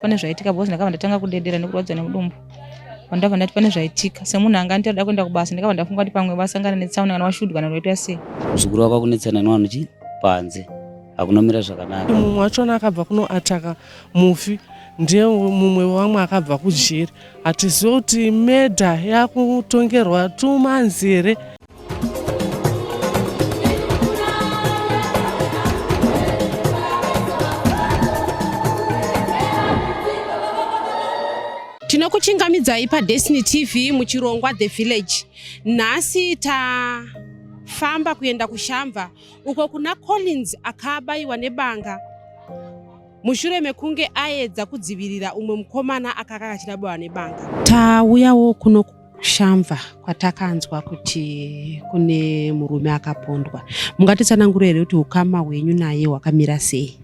Pane zvaitika because ndakabva ndatanga kudedera nekurwadza nemudumbu. Pandabva ndati pane zvaitika semunhu anga andida kuenda kubasa ndakabva ndafunga kuti pamwe vasangana netsaona kana vashudwa kana vaitwa sei. Muzukuru wako akunetsana nevanhu chi panze hakuna kumira zvakanaka. Mumwe wachona akabva kunoataka mufi ndiye mumwe wevamwe akabva kujeri. Hatizive kuti murder yakutongerwa 2 months here. Tinokuchingamidzai paDestiny TV muchirongwa The Village. Nhasi tafamba kuenda kuShamva uko kuna Collins akabaiwa nebanga mushure mekunge aedza kudzivirira umwe mukomana akanga achida nebanga. Tauyawo kuno Shamva kwatakanzwa kuti kune murume akapondwa. Mungatitsanangura here kuti ukama hwenyu naye hwakamira sei?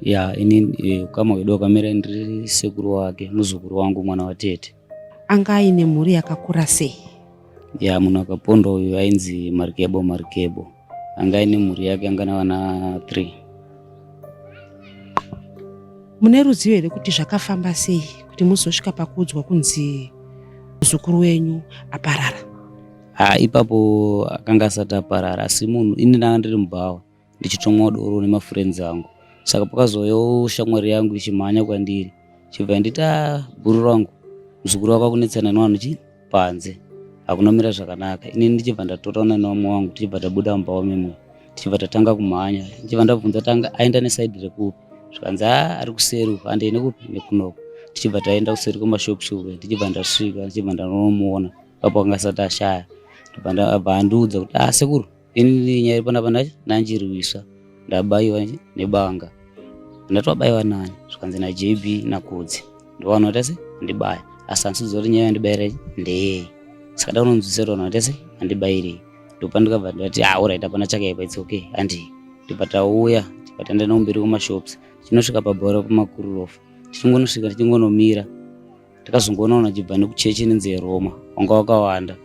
Ya, ini eh, ukama hwedu hwakamira ndiri sekuru wake, muzukuru wangu mwana watete. Anga aine mhuri yakakura sei? Ya, munhu akapondwa uyu ainzi Marikebo Marikebo. Anga aine mhuri yake anga navana 3. Mune ruzivo here kuti zvakafamba sei kuti muzosvika pakuudzwa kunzi muzukuru wenyu aparara? Ha, ipapo akanga asati aparara asi munhu ini ndanga ndiri mubhawa ndichitomwa doro nemafriends angu saka pakazouyawo shamwari yangu ichimhanya kwandiri chibva yanditi ah, bhuru rangu muzukuru wako akunetsana nevanhu chi panze hakuna kumira zvakanaka ini ndichibva ndatorana nevamwe wangu tichibva tabuda mubhawa memwe tichibva tatanga kumhanya ndichibva ndabvunza tanga aenda nesaidi rekupi zvikanzi a ari kuseri uku handei nekupi nekunoku tichibva taenda kuseri kwemashops uku ndichibva ndasvika ndichibva ndanomuona papo anga asati ashaya ndobva andiudza kuti a sekuru ini nyaya iri panapa ndanjirwiswa ndabaiwa nebanga ndati wabaiwa nani zvikanzi najb nakudzi ndovanoita se andibaya asi handisi kuti nyaya yandibaira ndeyei saka da unonzwisisa kuti vanoita se andibairei ndopandikabva ndati ah alright hapana chakaipa it's okay handii ndibva tauya tibva taenda nekumberi kumashops tichinosvika pabhora pamakururofa tichingonosvika tichingonomira takazongoona vanhu vachibva nekuchechi inonzi yeroma wanga wakawanda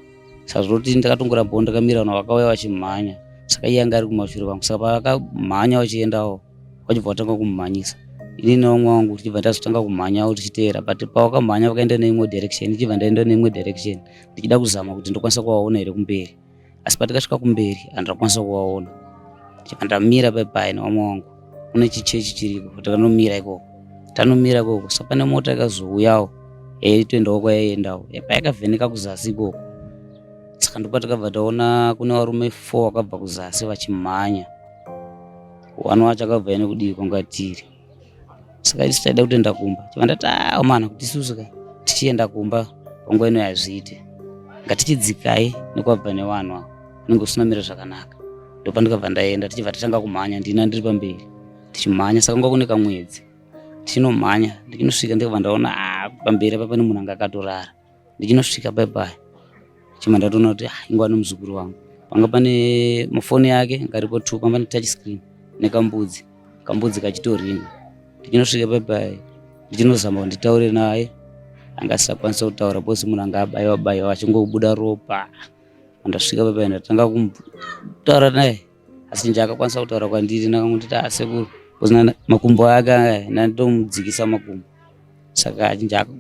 saka zvinoti ndakatongorambawo ndakamira vanhu vakauya vachimhanya saka iye anga ari kumashure kwangu saka pavakamhanya vachiendawo vachibva vatanga kumhanyisa ini nevamwe vangu tichibva tazotanga kumhanyawo tichiteera but pavakamhanya vakaenda neimwe direction ndichibva ndaenda neimwe direction ndichida kuzama kuti ndokwanisa kuvaona here kumberi asi patikasvika kumberi handakwanisa kuvaona chibva ndamira paipai nevamwe wangu kune chichechi chiriko takanomira ikoko tanomira ikoko sa pane mota ikazouyawo yaitoendawo kwayaiendawo payakavheneka kuzasi ikoko saka ndopa takabva taona kune varume four vakabva kuzasi vachimhanya one wacho akabva ine kudii kwanga tiri saka isu taida kutoenda kumba chibva ndati ah mana kuti isusu ka tichienda kumba panguva ino hazviite ngatichidzikai nekwabva nevanhu ava unenge usina mira zvakanaka ndopandikabva ndaenda tichibva tatanga kumhanya ndina ndiri pamberi tichimhanya saka nguva kune kamwedzi tichinomhanya ndichinosvika ndikabva ndaona ah, pamberi apa pane munhu anga akatorara ndichinosvika bye bye chima ndatoona kuti ah, ingova nemuzukuru wangu panga pane mafoni yake ngaripo two panga pane touch screen nekambudzi kambudzi kachitoringa ndichinosvika bye bye ndichinozama kuti nditaure naye anga asisakwanisa kutaura because munhu anga abaiwa baiwa achingobuda ropa andasvika bye bye ndatanga kutaura naye asi nje akakwanisa kutaura kwandiri ndakangonditi asekuru ah, because makumbo ake ndandomudzikisa makumbo saka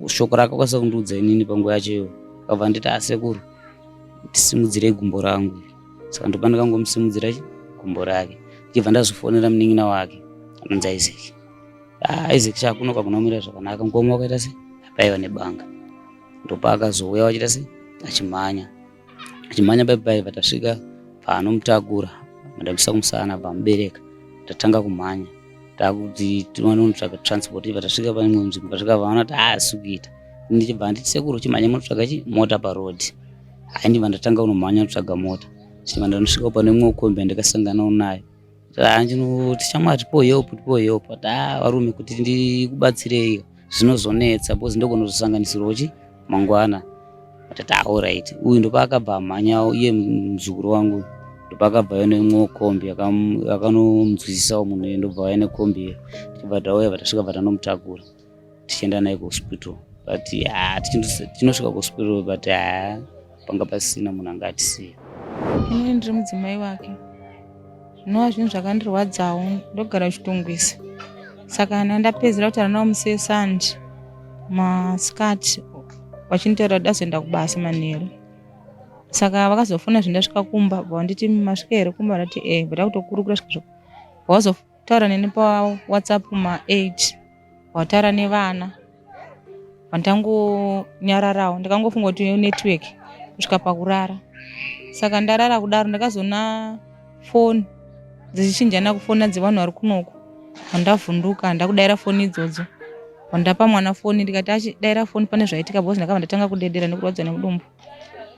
shoko raakakwanisa kundiudza inini panguva yacho iyo akabva anditi asekuru ah, tisimudzirei gumbo rangu saka ndopa ndakangomusimudzira gumbo rake ndichibva ndazofonera munin'ina wake anonzi Isaac ah, Isaac chakuno kakunomira zvakanaka mukoma wakaita se apaiva nebanga ndopa akazouya wachiita se achimhanya achimhanya pai pai vatasvika paanomutakura madamisa kumusana pamubereka tatanga kumhanya takuti tinonotsvaga transport ibva tasvika pane imwe nzvimbo tasvika vaona kuti haasi kuita ndichibva nditi sekuru chimhanya munotsvaga chi mota paroad hai ndibva ndatanga kunomhanya kutsvaga mota chibva ndanosvika pane imwe kombi yandikasanganawo nayo ndinoti shamwari tipo help tipo help ati ah varume kuti ndikubatsirei zvinozonetsa because ndogona kuzosanganisirwawo chi mangwana atati ah alright uyu ndopaakabva amhanyawo iye muzukuru wangu ndopaakabva yo neimwewo kombi akanomunzwisisawo munhu iye ndobva vauya nekombi iyo tichibva tauya vatasvika bva tanomutakura tichienda naye kuhospital but ah, tichinosvika kuhospital but haa panga pasina munhu anga atisiya. Inini ndiri mudzimai wake zvinova zvinhu zvakandirwadzawo ndogara kuchitungwisa saka kana ndapedzera kutaura nawo musi wesande masikati vachinditaurira kuti dazoenda kubasa manheru. Saka vakazofona zvendasvika kumba vanditi masvika here kumba ndati eh vada kutokurukura svika zvako. Vazotaura neni paWhatsApp kuma 8 vataura nevana vandangonyararawo ndakangofunga kuti network kusvika pakurara. Saka ndarara kudaro ndakazoona foni dzichichinjana kufona dzevanhu vari kunoku vandavhunduka ndakudaira foni idzodzo vandapa mwana foni ndikati achidaira foni pane zvaitika because ndakabva ndatanga kudedera nekurwadziwa nemudumbu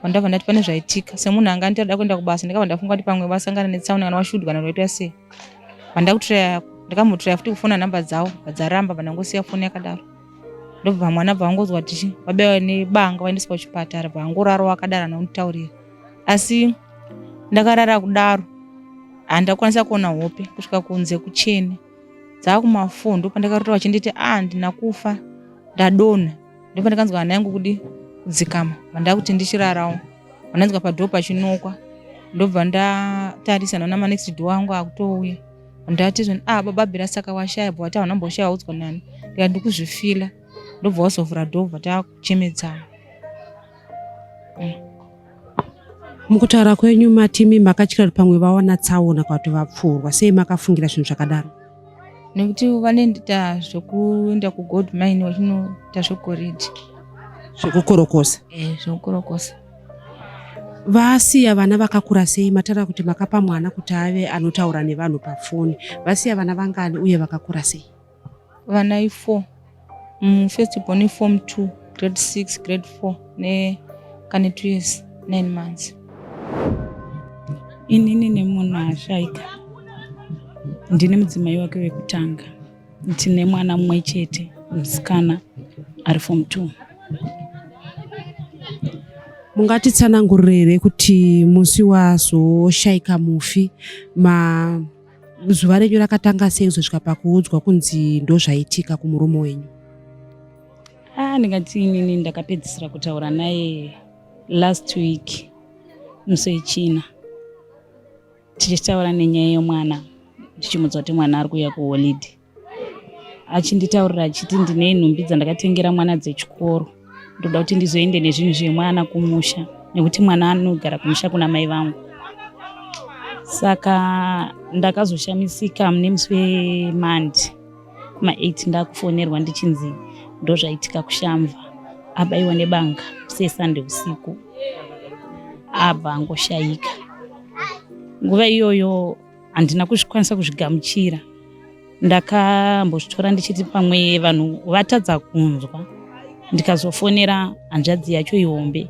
vandabva ndati pane zvaitika semunhu anga andida kuenda kubasa ndakabva ndafunga kuti pamwe vasangana netsaona kana vashudwa kana vaitwa sei vandakutraya ndakambotraya futi kufona nhamba dzavo vadzaramba vandangosiya foni yakadaro ndobva mwana bva vangozwa tichi vabaiwa nebanga vaendeswa kuchipatara bva vangorara wakadaro anonditaurira asi ndakarara kudaro handakwanisa kuona hope kusvika kunze kuchene dzakumafo ndopandakarota vachinditi a ah, ndina kufa ndadonha ndopandakanzwa hana yangu kudi kudzikama vandakuti ndichirarawo vandanzwa padhoo pachinokwa ndobva ndatarisa naona manext door angu akutouya ndati zvoni ah baba bhira saka washaya bva wati hauna mboshaya waudzwa nani ndikati ndikuzvifila ndobva wazovhura dhoo bva takuchemedzana mm. Mukutaura kwenyu matimi makatyira kuti pamwe vawana tsaona kana kuti vapfuurwa sei makafungira zvinhu zvakadaro? Nekuti vanoenda zvekuenda kugold mine vachinoita zvegoridhe. Zvekukorokosa? Eh, zvekukorokosa. Vasiya vana vakakura sei? Mataura kuti makapa mwana kuti ave anotaura nevanhu pafoni. Vasiya vana vangani uye vakakura sei? Vana i4. Mm, first born iform 2, grade 6, grade 4 ne kane 2 years 9 months. Inini nemunhu ashaika ndine mudzimai wake wekutanga tine mwana mumwe chete musikana ari form 2. Mungatitsanangurire here kuti musi wazoshaika mufi ma zuva renyu rakatanga sei kuzosvika pakuudzwa kunzi ndozvaitika kumurume wenyu? Ah, ndingati inini ndakapedzisira kutaura naye last week musi wechina tichitaura nenyaya yemwana ndichimudza kuti mwana ari kuuya kuholiday achinditaurira achiti ndine nhumbi dzandakatengera mwana dzechikoro ndoda kuti ndizoende nezvinhu zvemwana kumusha nekuti mwana anogara kumusha kuna mai vangu saka ndakazoshamisika nemusi wemandi kuma8 ndakufonerwa ndichinzi ndozvaitika kushamva abaiwa nebanga sesande usiku abva angoshaika nguva iyoyo handina kuzvikwanisa kuzvigamuchira ndakambozvitora ndichiti pamwe vanhu vatadza kunzwa ndikazofonera hanzvadzi yacho ihombe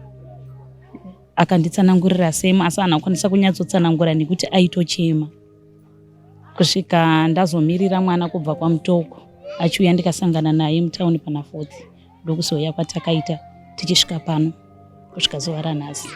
akanditsanangurira same asi haana kukwanisa kunyatsotsanangura nekuti aitochema kusvika ndazomirira mwana kubva kwamutoko achiuya ndikasangana naye mutauni pana fourth ndokuzouya kwatakaita tichisvika pano kusvika zuva ranhasi.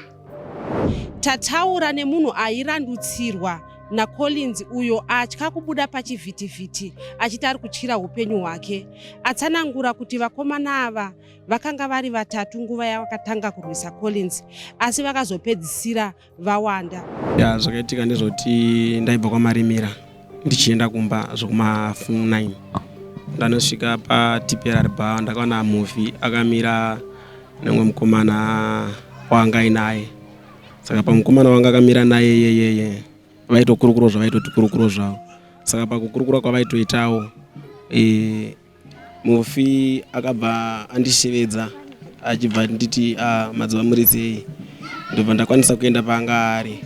Tataura nemunhu airandutsirwa naCollins uyo atya kubuda pachivhitivhiti achiti ari kutyira upenyu hwake. Atsanangura kuti vakomana ava vakanga vari vatatu nguva yavakatanga kurwisa Collins asi vakazopedzisira vawanda. Ya, zvakaitika ndezvekuti ndaibva kwamarimira ndichienda kumba zvekuma 9 ndanosvika patipr bar ndakaona mufi akamira nemumwe mukomana waanga ainaye saka pamukomana wanga akamira naye yeyeye vaitokurukuro zvavaitoti kurukuro zvavo saka pakukurukura kwavaitoitawo e, Mufi akabva andishevedza achibva nditi ah, madzibaba muri sei ndobva ndakwanisa kuenda paanga ari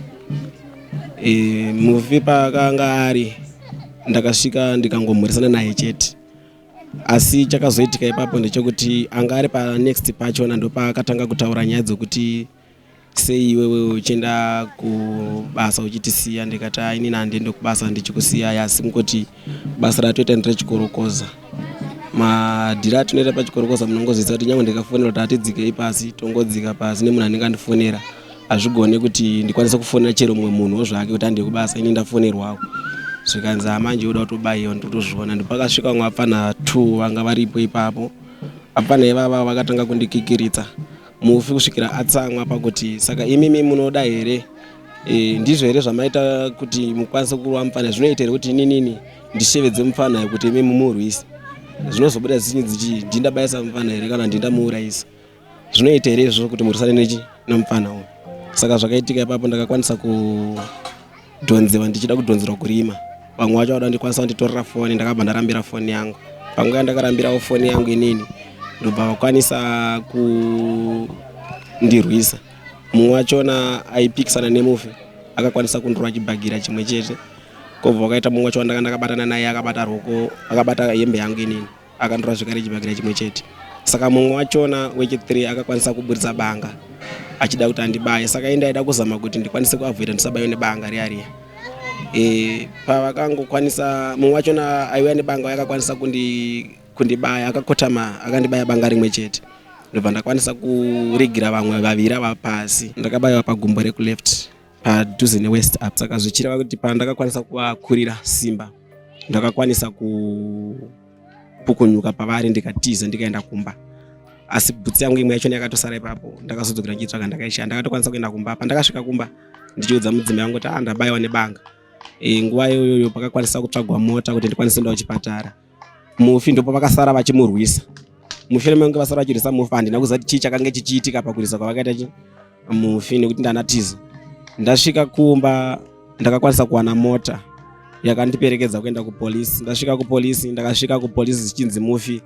e, mufi paakanga ari ndakasvika ndikangomhoresana naye chete asi chakazoitika ipapo ndechekuti anga ari panext pachona ndopaakatanga kutaura nyaya dzekuti Sei iwewe uchienda kubasa uchitisiya? Ndikati ah, inini handiende kubasa ndichikusiyai asi kungoti basa ratoita nderechikorokoza. Madhiri atinoita pachikorokoza munongoziva kuti nyange ndikafonera kuti atidzikei pasi tongodzika pasi nemunhu anenge andifonera hazvigone kuti ndikwanise kufonera chero mumwe munhuwo zvake kuti handei kubasa ini ndafonerwawo zvikanzi amanje uda kutobaiwa ndotozviona ndopakasvika vamwe vapfana two vanga varipo ipapo vapfana ivava vakatanga kundikikiritsa mufi kusvikira atsamwa pakuti saka imimi munoda here e, ndizvo here zvamaita kuti mukwanise kurwa mupfana zvinoita here kuti ininini ndishevedze mupfana yekuti imi mumurwise Zvinozobuda zichinzi chii? Ndindabayisa mupfana here kana ndindamuurayisa? Zvinoita here izvozvo kuti murwisane nechi nemupfana uyu? Saka zvakaitika ipapo ndakakwanisa kudhonzewa ndichida kudhonzerwa kurima. Vamwe vacho vada ndikwanisa kunditorera foni, ndakabva ndarambira foni yangu. Panguva yandakarambirawo foni yangu inini ndobva vakwanisa kundirwisa. Mumwe wachona aipikisana nemufi akakwanisa kundirova chibhagira chimwe chete. Kobva wakaita mumwe wacho wandanga ndakabatana naye akabata rwoko akabata hembe yangu inini akandora zvekare chibhakira chimwe chete. Saka mumwe wachona wechi3 akakwanisa kuburitsa banga achida kuti andibaye. Saka ini ndaida kuzama kuti ndikwanise kuavoida ndisabaiwe nebanga riya riya. E, pavakangokwanisa mumwe wachona aiuya nebanga akakwanisa kundi kundibaya akakotama akandibaya banga rimwe chete ndobva ndakwanisa kurigira vamwe vaviri ava pasi. Ndakabayiwa pagumbo rekuleft padhuze newest up saka zvichireva kuti pandakakwanisa kuvakurira simba ndakakwanisa kupukunyuka pavari ndikatiza ndikaenda kumba asi bhutsi yangu imwe yachona yakatosara ipapo ndakazodzokera ndichitsvaga ndakaishaya ndakatokwanisa kuenda kumba pandakasvika kumba ndichiudza mudzimai wangu kuti ah ndabaiwa nebanga e, nguva iyoyoyo pakakwanisa kutsvagwa mota kuti ndikwanise kuenda kuchipatara mufi ndipo vakasara vachimurwisa mushure mekunge vasara vachirwisa mufi handina kuziva kuti chii chakange chichiitika pakurwisa kwavakaita chi mufi nekuti ndanatiza ndasvika kumba ndakakwanisa kuwana mota yakandiperekedza kuenda kupolisi ndasvika kupolisi ndakasvika kupolisi zvichinzi mufi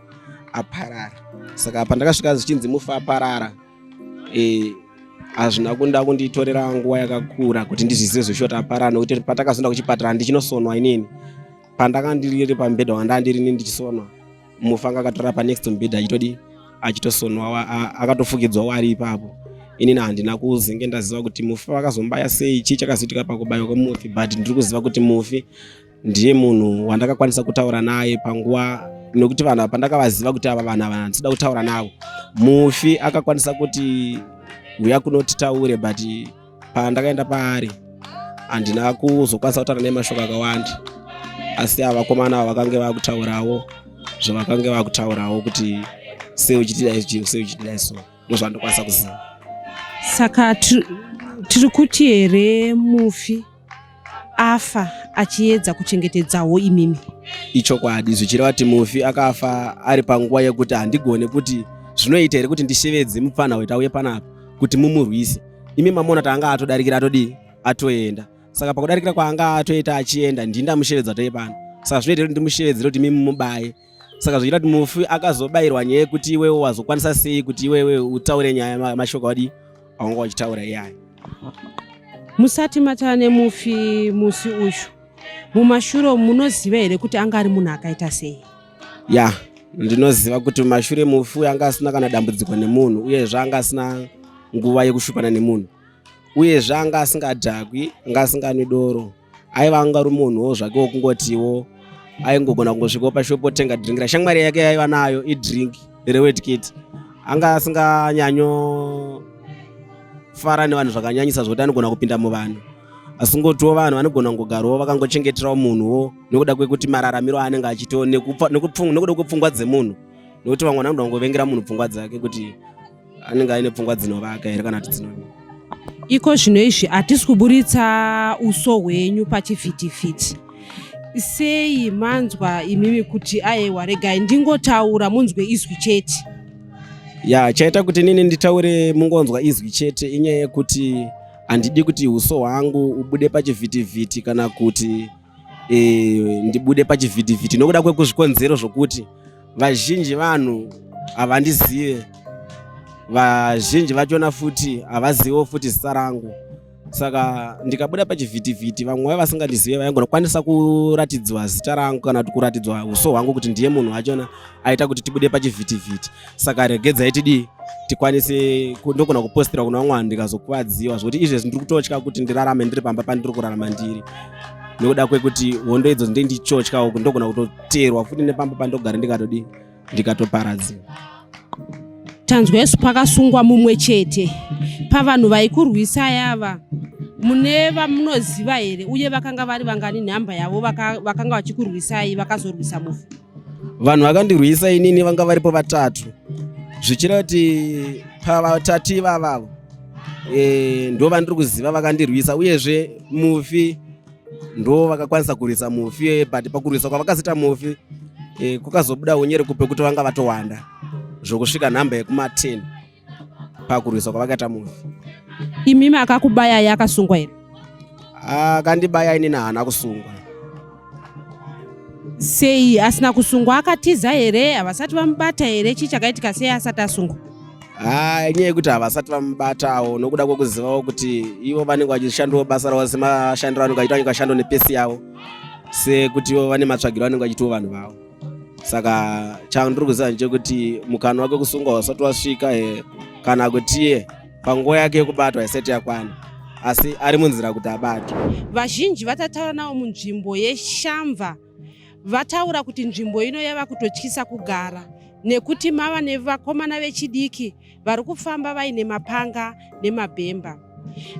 aparara saka pandakasvika zvichinzi mufi aparara e, hazvina kunda kunditorera nguva yakakura kuti ndizvizive zveshoti aparara nekuti patakazoenda kuchipatara ndichinosonwa inini pandanga ndiri pamubhedha wandanga ndiri ini ndichisonwa mufi anga akatora panext mubhedha achitodii achitosonwa akatofukidzwawo ari ipapo inini handina kuzenge ndaziva kuti mufi vakazombaya sei chii chakazoitika pakubayiwa kwemufi but ndiri kuziva kuti mufi ndiye munhu wandakakwanisa kutaura naye panguva nekuti vanhu ava pandakavaziva kuti ava vanhu ava handisida kutaura navo mufi akakwanisa kuti huya kuno titaure but pandakaenda paari handina kuzokwanisa kutaura naye mashoko akawanda asi ava vakomana ava vakange vakutaurawo zvavakange vakutaurawo kuti sei uchitidai sei uchitidai so ndozvandokwanisa kuziva saka tiri kuti here mufi afa achiedza kuchengetedzawo imimi ichokwadi zvichireva kuti mufi akafa ari panguva yekuti handigone kuti zvinoita here kuti ndishevedze mupfanha weta uye panapa kuti mumurwise imi mamuona kuti anga atodarikira atodii atoenda saka pakudarikira kwaanga atoita achienda ndini ndamushevedza toye pano saka zvinoita kuti ndimushevedzere kuti mimi mubaye saka zvichita kuti mufi akazobayirwa nyaya yekuti iwewe wazokwanisa sei kuti iwewe utaure nyaya mashoko adii awanga uchitaura iyayo musati matava nemufi musi uyu mumashure munoziva here kuti anga ari munhu akaita sei ya ndinoziva kuti mumashure mufi uyu anga asina kana dambudziko nemunhu uyezve anga asina nguva yekushupana nemunhu uyezve anga asingadhakwi anga asinganwi doro aiva anga ari munhuwo zvake wokungotiwo aingogona kungosvikawo pashopu otenga drink rashamwari yake yaiva nayo idrink rewedkit anga asinganyanyofara nevanhu zvakanyanyisa zvekuti anogona kupinda muvanhu asi ngotiwo vanhu vanogona kungogarawo vakangochengeterawo munhuwo nekuda kwekuti mararamiro aanenge achito nekuda kwepfungwa dzemunhu nekuti vamwe vanoda kungovengera munhu pfungwa dzake kuti anenge aine pfungwa dzinovaka here kana kuti dzinodii iko zvino izvi hatisi kuburitsa uso hwenyu pachivhitivhiti sei manzwa imimi kuti ayewa regai ndingotaura munzwe izwi chete ya chaita kuti nini nditaure mungonzwa izwi chete inyaya yekuti handidi kuti uso hwangu ubude pachivhitivhiti kana kuti e, ndibude pachivhitivhiti nokuda kwekuzvikonzero zvokuti vazhinji vanhu havandizive vazhinji vachona futi havazivewo futi zita rangu saka ndikabuda pachivhitivhiti vamwe vaiva vasingandizive vaingonokwanisa kuratidzwa zita rangu kana kuti kuratidzwa uso hwangu kuti ndiye munhu wachona aita kuti tibude pachivhitivhiti saka regedzai tidii tikwanise ndogona kupostera kuna vamwe vanhu ndikazokuvadziwa zvekuti izvezvi ndiri kutotya kuti ndirarame ndiri pamba pandiri kurarama ndiri nekuda kwekuti hondo idzo ndinenge ndichotyawo ndogona kutoteerwa futi nepamba pandogara ndikatodii ndikatoparadziwa tanzwa isu pakasungwa mumwe chete pavanhu vaikurwisai ava mune vamunoziva here uye vakanga vari vangani nhamba yavo vakanga vachikurwisai vakazorwisa mufi vanhu vakandirwisa inini vanga varipo vatatu zvichireva kuti pavatatu ivavavo e, ndo vandiri kuziva vakandirwisa uyezve mufi ndo vakakwanisa kurwisa mufi but pakurwisa kwavakazoita mufi E, kukazobuda unyerekupe kuti vanga vatowanda zvokusvika nhamba yekuma 10 pakurwisa kwavakaita mufi. Imimi akakubayai akasungwa here? Akandibaya inini haana kusungwa. Sei asina kusungwa? Akatiza here? Havasati vamubata here? Chii chakaitika sei asati asungwa? Haa, inyaya yekuti havasati vamubatawo nokuda kwekuzivawo kuti ivo vanenge vachishandawo basa ravo semashandiro anenge achiita, vanenge vachishanda nepesi yavo sekuti ivo vane matsvagiro anenge achiitiwo vanhu vavo. Saka chandiri kuziva ndechekuti mukana wake kusungwa usati wasvika e, kana kuti iye panguva yake yekubatwa isati yakwana, asi ari munzira kuti abatwe. Vazhinji vatataura navo munzvimbo yeShamva vataura kuti nzvimbo ino yava kutotyisa kugara nekuti mava nevakomana vechidiki vari kufamba vaine mapanga nemabhemba.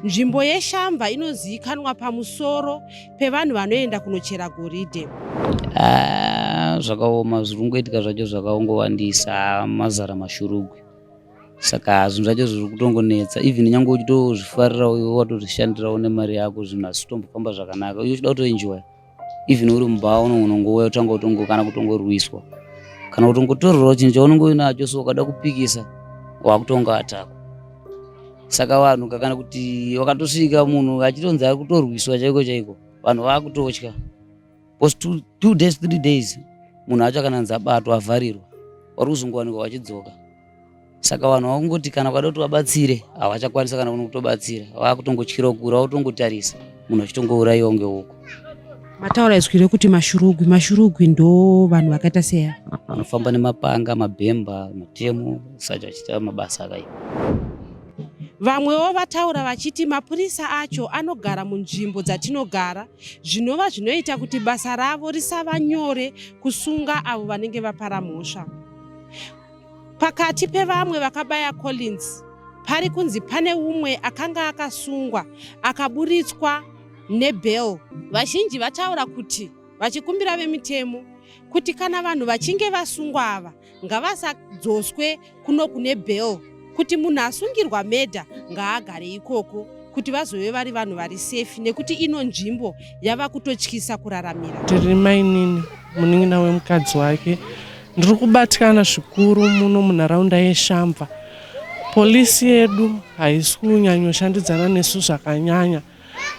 Nzvimbo yeShamva inozivikanwa pamusoro pevanhu vanoenda kunochera goridhe. Ah, zvakaoma zviri kungoitika zvacho zvakangowandisa mazara mashurugwi saka zvinhu zvacho zviri kutongonetsa even nyange uchitozvifarirawo iwe watozvishandirawo nemari yako zvinhu hazvi kutombofamba zvakanaka uye uchida kutoenjoya even uri mubhawa unongouya utanga utongo kana kutongorwiswa kana kutongotorerwa chinhu chaunenge uinacho so ukada kupikisa wakutonga atakwa saka vanhu kana kuti wakatosvika munhu achitonzi ari kutorwiswa chaiko chaiko vanhu vakutotya because 2 days 3 days munhu acho akananzi abatwa avharirwa vari kuzongowanikwa vachidzoka. Saka vanhu vakungoti kana ukada kuti vabatsire havachakwanisa kana kuno kutobatsira, vakutongotyira kura vakutongotarisa munhu achitongourayiwa ngehuku. Mataura izwi rekuti mashurugwi. Mashurugwi ndo vanhu vakaita seya? Vanofamba nemapanga, mabhemba, matemo sacho achiita mabasa akaipa. Vamwewo vataura vachiti mapurisa acho anogara munzvimbo dzatinogara, zvinova zvinoita kuti basa ravo risava nyore kusunga avo vanenge vapara mhosva. Pakati pevamwe vakabaya Collins pari kunzi pane umwe akanga akasungwa akaburitswa nebail. Vazhinji vataura kuti vachikumbira vemitemo kuti kana vanhu vachinge vasungwa ava ngavasadzoswe kuno kune bail, kuti munhu asungirwa murder ngaagare ikoko kuti vazove vari vanhu vari safe, nekuti ino nzvimbo yava kutotyisa kuraramira. Tiri mainini munin'ina wemukadzi wake. Ndiri kubatikana zvikuru muno munharaunda yeShamva. Polisi yedu haisi kunyanyoshandidzana nesu zvakanyanya.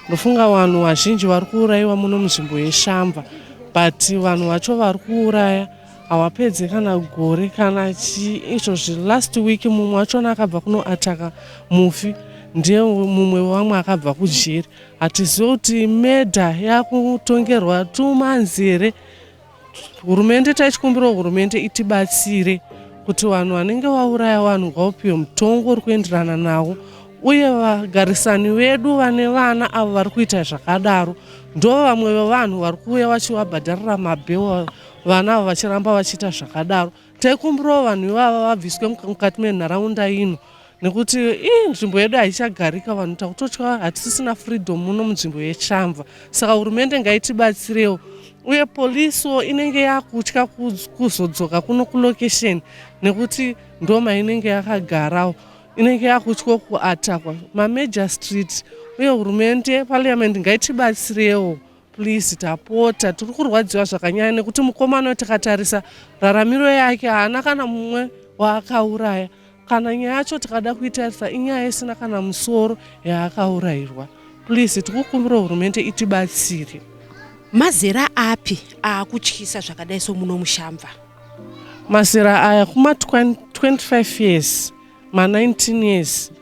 Ndofunga vanhu vazhinji vari kuurayiwa muno munzvimbo yeShamva, but vanhu vacho vari kuuraya hawapedze kana gore kana chii. Izvozvi last week mumwe wachona akabva kunoataka mufi ndiye mumwe wevamwe akabva kujeri. Hatizivi kuti murder yakutongerwa 2 months here. Hurumende, taichikumbirawo hurumende itibatsire kuti vanhu vanenge vauraya vanhu ngavapiwe mutongo uri kuenderana nawo, uye vagarisani vedu vane vana avo vari kuita zvakadaro ndo vamwe vevanhu vari kuuya vachivabhadharira mabail, vana ava vachiramba vachiita zvakadaro. Taikumbirawo vanhu ivava vabviswe mukati menharaunda ino nekuti ii nzvimbo yedu haichagarika. Vanhu takutotya, hatisisina freedom muno munzvimbo yeShamva. Saka hurumende ngaitibatsirewo, uye polisiwo inenge yakutya kuzodzoka kuno kulocation nekuti ndo mainenge yakagarawo, inenge yakutya kuatakwa mamajor street. Uye hurumende, parliament ngaitibatsirewo please, tapota. Tiri kurwadziwa zvakanyanya nekuti mukomana tikatarisa raramiro yake haana kana mumwe waakauraya. Kana nyaya yacho tikada kuitarisa inyaya isina kana musoro yaakaurayirwa. Please, tikukumbira hurumende itibatsire. Mazera api aakutyisa zvakadai somuno muShamva? Mazera aya kuma 25 years, ma19 years,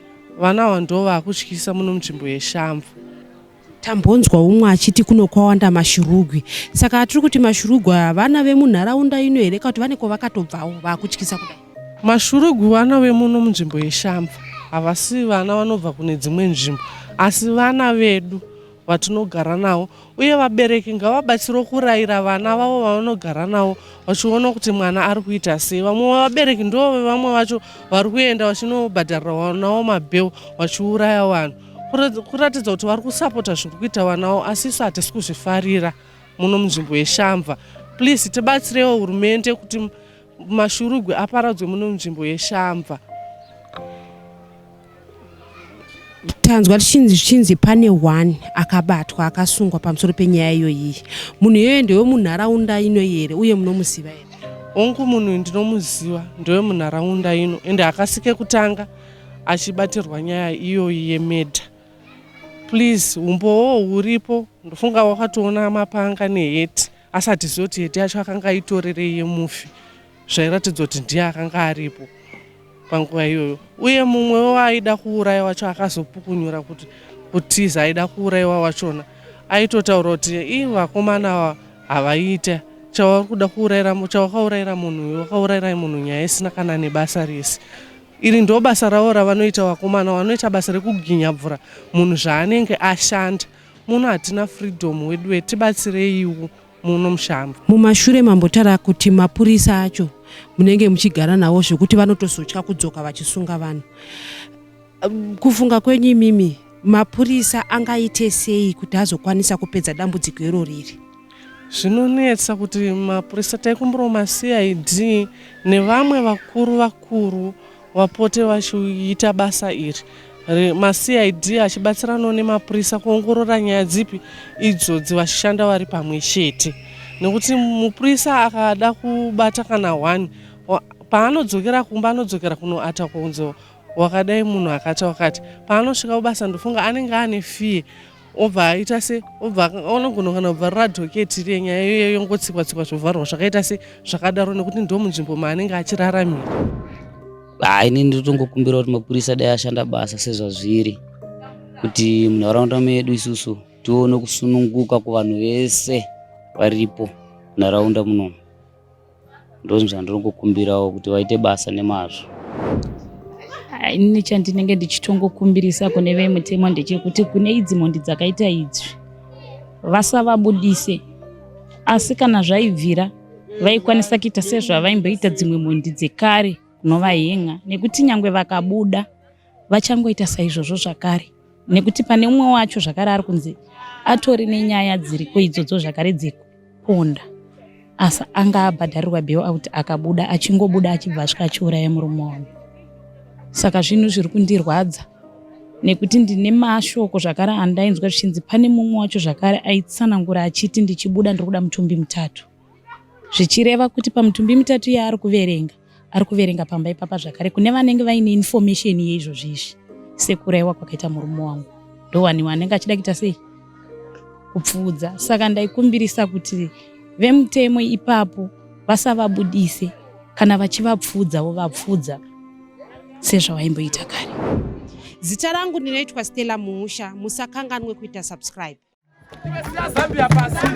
vana ava ndo vaakutyisa muno munzvimbo yeShamva. Tambonzwa umwe achiti kuno kwawanda mashurugwi. Saka tiri kuti mashurugwi aya vana vemunharaunda ino here kana kuti vane kwavakatobvawo vaakutyisa kudai? Mashurugwi vana vemuno munzvimbo yeShamva, havasi vana vanobva kune dzimwe nzvimbo, asi vana vedu vatinogara navo. Uye vabereki ngavabatsire kurayira vana vavo vavanogara navo vachiona kuti mwana ari kuita sei. Vamwe vabereki ndo vamwe vacho vari kuenda vachinobhadharira vana mabail vachiuraya vanhu, kuratidza kuti vari kusapota zviri kuita vana vavo, asi isu hatisi kuzvifarira muno munzvimbo yeShamva. Please, tibatsirewo hurumende kuti mashurugwi aparadzwe muno munzvimbo yeShamva. Tanzwa tichinzi zvichinzi pane one akabatwa akasungwa pamusoro penyaya iyoyiyi. Munhu iyoyo ndewemunharaunda ino here uye munomuziva here? Hongu munhu uyu ndinomuziva ndewemunharaunda ino ende hakasike kutanga achibatirwa nyaya iyoyi yemedha. Please umbowo huripo ndofunga wakatoona mapanga neheti asi hatizivi kuti heti yacho akanga aitorerei yemufi zvairatidza kuti ndiye akanga aripo panguva iyoyo uye mumwe waaida kuuraya wacho akazopukunyura kuti kutiza aida kuuraiwa wachona aitotaura kuti ii vakomana ava havaita chavari kuda kuurayira chawakaurayira munhu uyu wakaurayira munhu nyaya isina kana nebasa rese iri ndo basa ravo ravanoita vakomana vanoita basa rekuginyabvura munhu zvaanenge ashanda muno hatina freedom weduwe tibatsireiwo muno mushamba. Mumashure mambotaura kuti mapurisa acho munenge muchigara nawo zvekuti vanotozotya kudzoka vachisunga vanhu. Kufunga kwenyu imimi mapurisa angaite sei kuti azokwanisa kupedza dambudziko irori iri? Zvinonetsa kuti mapurisa taikumbirawo maCID nevamwe vakuru vakuru vapote vachiita basa iri maCID achibatsiranawo nemapurisa kuongorora nyaya dzipi idzodzi vachishanda vari pamwe chete nekuti mupurisa akada kubata kana one paanodzokera kumba anodzokera kunoata kunze wakadai munhu akati wakati paanosvika kubasa ndofunga anenge ane fear obva aita se obva anogona kana kubvarura dhoketi riye nyaya iyoyo yongotsikwa tsikwa zvovharwa zvakaita se zvakadaro nekuti ndo munzvimbo maanenge achiraramira. Haa ini ndinotongokumbira kuti mapurisa dai ashanda basa sezvazviri kuti munharaunda medu isusu tione kusununguka kuvanhu vese varipo munharaunda munomu. Ndozvandinongokumbirawo kuti vaite basa nemazvo. Ini chandinenge ndichitongokumbirisa kune vemutemo ndechekuti kune idzi mhondi dzakaita idzi vasavabudise, asi kana zvaibvira vaikwanisa kuita sezvavaimboita dzimwe mhondi dzekare kunovahenga, nekuti nyangwe vakabuda vachangoita saizvozvo zvakare, nekuti pane umwe wacho zvakare ari kunzi atori nenyaya dziriko idzodzo zvakare dzekuponda, asi anga abhadharirwa bail out akabuda, achingobuda achibva asvika achiuraya murume wangu. Saka zvinhu zviri kundirwadza nekuti ndine mashoko zvakare andainzwa zvichinzi pane mumwe wacho zvakare aitsanangura achiti ndichibuda ndiri kuda mutumbi mutatu, zvichireva kuti pamutumbi mitatu yaari kuverenga ari kuverenga pamba ipapa zvakare kune vanenge vaine information yeizvozvo izvi sekuraiwa kwakaita murume wangu ndowaniwa anenge achida kuita sei kupfuudza. Saka ndaikumbirisa kuti vemutemo ipapo vasavabudise, kana vachivapfuudza vovapfuudza sezvavaimboita kare. Zita rangu ndinoitwa Stella Muusha, musakanganwe kuita subscribe. Zambia pasi.